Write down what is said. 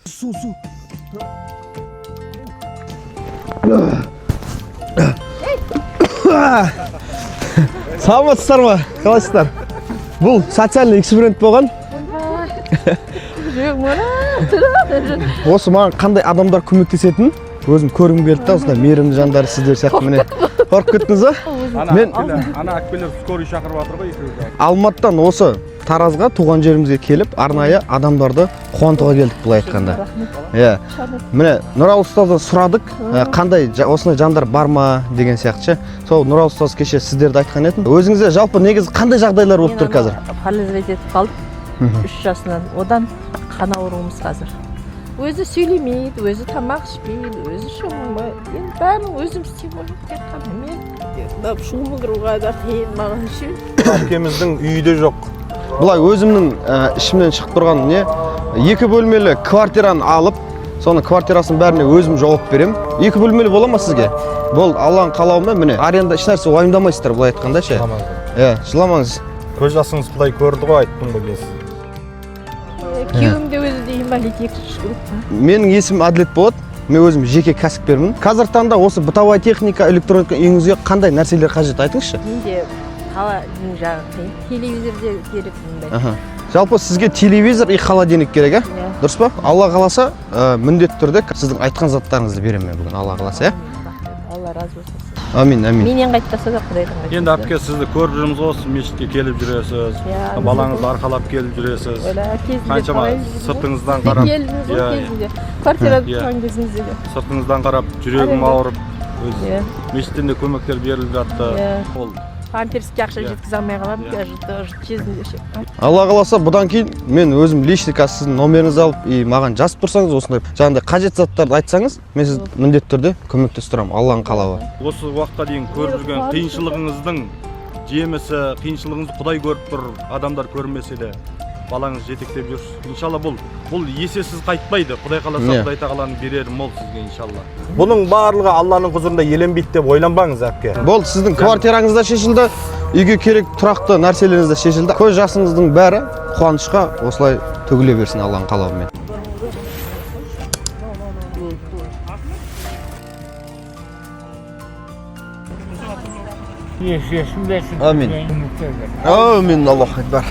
Су, су. Саламатсыздар ма? Қалайсыздар? Бұл социальный эксперимент болған. Осы маған қандай адамдар көмектесетінін өзім көргім келді да, осындай мейірімді жандар сіздер сияқты міне. Қорқып кеттіңіз ба? Мен Ана әпкелер скорый шақырып жатыр ғой екеуі. Алматыдан осы Таразға, туған жерімізге келіп, арнайы адамдарды қуантуға келдік, былай айтқанда. Иә. Міне, Нұрал ұстаздан сұрадық, қандай осындай жандар бар ма деген сияқты ше. Сол Нұрал ұстаз кеше сіздерді айтқан едім. Өзіңізде жалпы негізі қандай жағдайлар болып тұр қазір? Парализовать етіп қалдым 3 жасынан. Одан қан ауруымыз қазір. Өзі сөйлемейді, өзі тамақ ішпейді, өзі шомылмайды. Енді бәрін өзім істеп қоямын, тек қана мен. Мына шомылдыруға да қиын маған ше. Әпкеміздің үйі де жоқ. Былай өзімнің ішімнен шығып тұрған не, 2 бөлмелі квартираны алып, соның квартирасының бәріне өзім жауап беремін. 2 бөлмелі бола ма сізге? Болды, Алланың қалауымен міне аренда ешнәрсе уайымдамайсыздар, былай айтқанда ше. Иә, жыламаңыз. Көз жасыңыз Құдай көрді ғой, айттым ғой мен сізге. Күйеуім де өзі де инвалид екінші группа. Менің есімім Әділет болады. Мен өзім жеке кәсіпкермін. Қазіргі таңда осы бытовая техника, электроника үйіңізге қандай нәрселер қажет, айтыңызшы? Менде қаланың жағы қиын. Телевизор де керек мындай. Аха. Жалпы сізге телевизор и холодильник керек, ә? Иә. Дұрыс па? Алла қаласа, міндетті түрде сіздің айтқан заттарыңызды беремін мен бүгін, Алла қаласа, иә? Алла разы болсын. Амин, амин. Менен қайтпаса да Құдайдан қайтпаса. Енді әпке сізді көріп жүрміз ғой, сіз мешітке келіп жүресіз, Иә, балаңызды арқалап келіп жүресіз. Ойла, кезінде Қаншама қалай жүрдім ғой? сыртыңыздан қарап, Келдіңіз ғой Иә, кезінде. Квартирада Иә. тұрған кезімізде де. сыртыңыздан қарап жүрегім Аренда. ауырып, өз Иә. мешіттен де көмектер беріліп жатты. Иә. Ол Памперске ақша Иә. жеткізе алмай қаламын Иә. даже тоже кезінде ше. Алла қаласа, бұдан кейін мен өзім личный қазір сіздің номеріңізді алып, и маған жазып тұрсаңыз, осындай жаңағыдай қажет заттарды айтсаңыз, мен сізді міндетті түрде көмектесіп тұрамын, Алланың қалауы. Осы уақытқа дейін көріп жүрген қиыншылығыңыздың жемісі, қиыншылығыңызды Құдай көріп тұр, адамдар көрмесе де балаңыз жетектеп жүр. Иншалла бұл есесіз қайтпайды. Құдай қаласа, Иә. Құдай тағаланың берері мол сізге иншалла. Бұның барлығы Алланың құзырында еленбейді деп ойланбаңыз, әпке. Болды, сіздің квартираңыз да шешілді, үйге керек тұрақты нәрселеріңіз де шешілді. Көз жасыңыздың бәрі қуанышқа осылай төгіле берсін Алланың қалауымен. Есесін берсін. Амин. Амин, Аллаху акбар.